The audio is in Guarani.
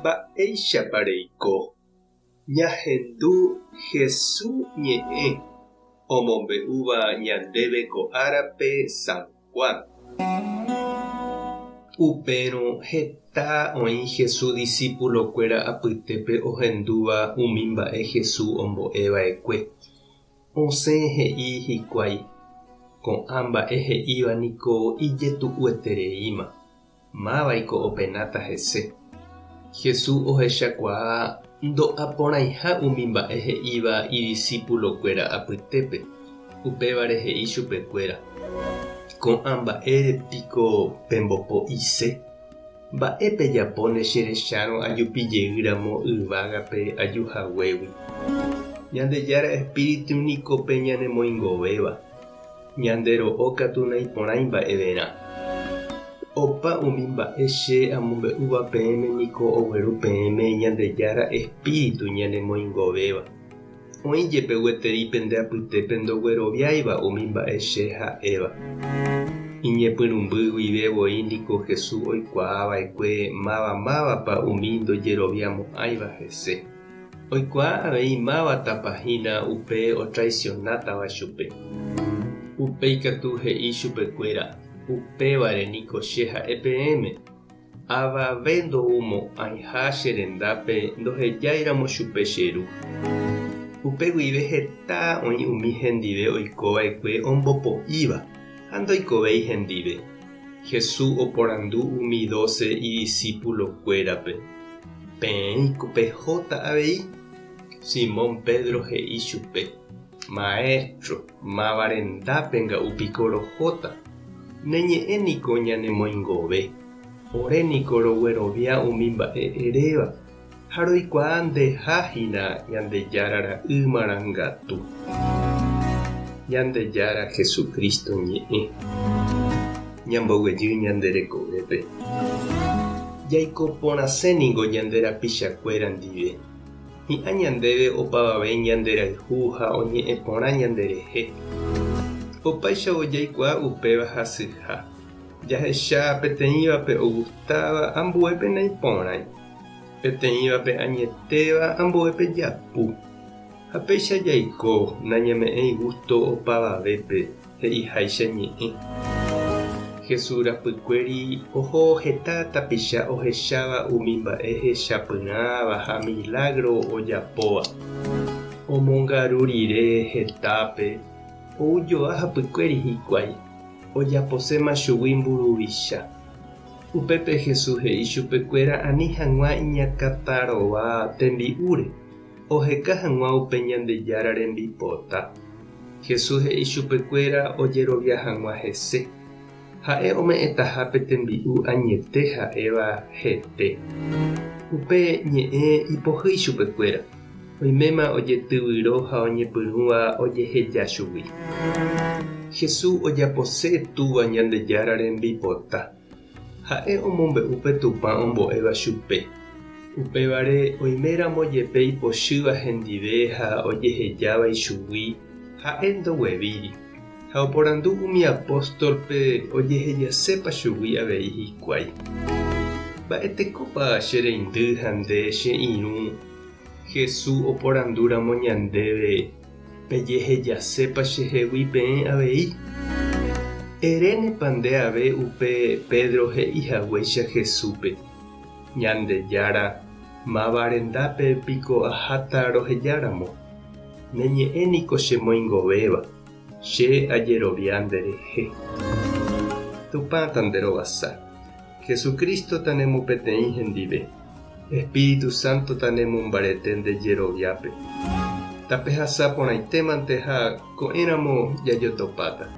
Mba'éichapa reiko? Ñahendu Hesu ñe'ẽ omombe'úva ñandéve ko árape San Juan. Upérõ heta oĩ Hesu disípulokuéra apytépe ohendúva umi mba'e Hesu ombo'e va'ekue. Osẽ he'i hikuái, Ko'ã mba'e he'íva niko ijetu'uetereíma. Mávaiko openáta hese? Jesús ohechakuaa ndo'aporãiha umi mba'e he'íva idisipulokuéra apytépe, upévare he'i chupekuéra, Ko'ã mba'ére piko pembopo'ise? Mba'e pejapóne che rechárõ ajupi jeýramo yvágape aju haguégui? Ñandejára espíritu niko pe ñanemoingovéva. Ñande ro'o katu naiporãi mba'everã. Opa umi mba'e che amombe'úva peẽme niko ogueru peẽme Ñandejára Espíritu ñanemoingovéva. Oĩ jepe gueteri pende apytépe ndogueroviáiva umi mba'e che ha'éva. Iñepyrũmby guive voi niko Jesús oikuaa va'ekue máva mávapa umi ndojeroviamo'ãiva hese. Oikuaa avei mávatapa hína upe otraisionátava chupe. Upéi katu he'i chupekuéra, Upévare niko che ha'e peẽme, avave ndoumo'ãiha che rendápe ndohejáiramo chupe che Ru. Upe guive heta oĩ umi hendive oikova'ekue ombopo'íva ha ndoikovéi hendive. Jesús oporandu umi dóse idisipulokuérape, Peẽiko pehóta avei? Simón Pedro he'i chupe, Maéstro, máva rendápe nga'u piko rohóta? Ne ñe'ẽ niko ñanemoingove. Ore niko roguerovia umi mba'e eréva, ha roikuaa ndeha hína Ñandejára Ra'y marangatu. Ñandejára Jesucristo ñe'ẽ. Ñamboguejy ñande rekovépe. Jaiko porãse ningo ñande rapichakuéra ndive. Hi'ã ñandéve opavave ñanderayhu ha oñe'ẽ porã ñanderehe. Opáichavo jaikuaa upéva hasyha. Jahecha peteĩvape ogustáva, ambuépe naiporãi. Peteĩvape añetéva, ambuépe japu. Ha péicha jaiko, nañame'ẽi gústo opavavépe, he'iháicha ñe'ẽ. Jesús rapykuéri oho heta tapicha ohecháva umi mba'e hechapyrãva ha milágro ojapóva. Omongaru rire hetápe, ou joa hapykuéri hikuái, ojaposéma chugui mburuvicha. Upépe Jesús he'i chupekuéra ani hag̃ua iñakãtarova tembi'úre, oheka hag̃ua upe Ñandejára rembipota. Jesús he'i chupekuéra ojerovia hag̃ua hese, ha'e ome'ẽtaha pe tembi'u añete ha'éva hete. Upe ñe'ẽ ipohýi chupekuéra, oiméma ojetyvyro ha oñepyrũva ojeheja chugui. Jesús ojapose Túva Ñandejára rembipota. Ha'e omombe'u pe Tupã ombo'éva chupe. Upévare oiméramo jepe ipochýva hendive ha ojehejáva ichugui, ha'e ndoguevíri. Ha oporandu umi apóstolpe ojehejasépa chugui avei hikuái. Mba'etekópa che reindy ha nde che irũ Jesús oporandúramo ñandéve Pejehejasépa chehegui peẽ avei? Erénepa nde ave upe Pedro he'i haguéicha Jesúspe, Ñandejára, máva rendápe piko aháta rohejáramo? Ne ñe'ẽ niko chemoingovéva, che ajerovia nderehe. Tupã tanderovasa. Jesucristo tanemopeteĩ hendive. Espíritu Santo tanemombarete nde jeroviápe. Tapehasa porãitémante ha ko'ẽramo jajotopáta.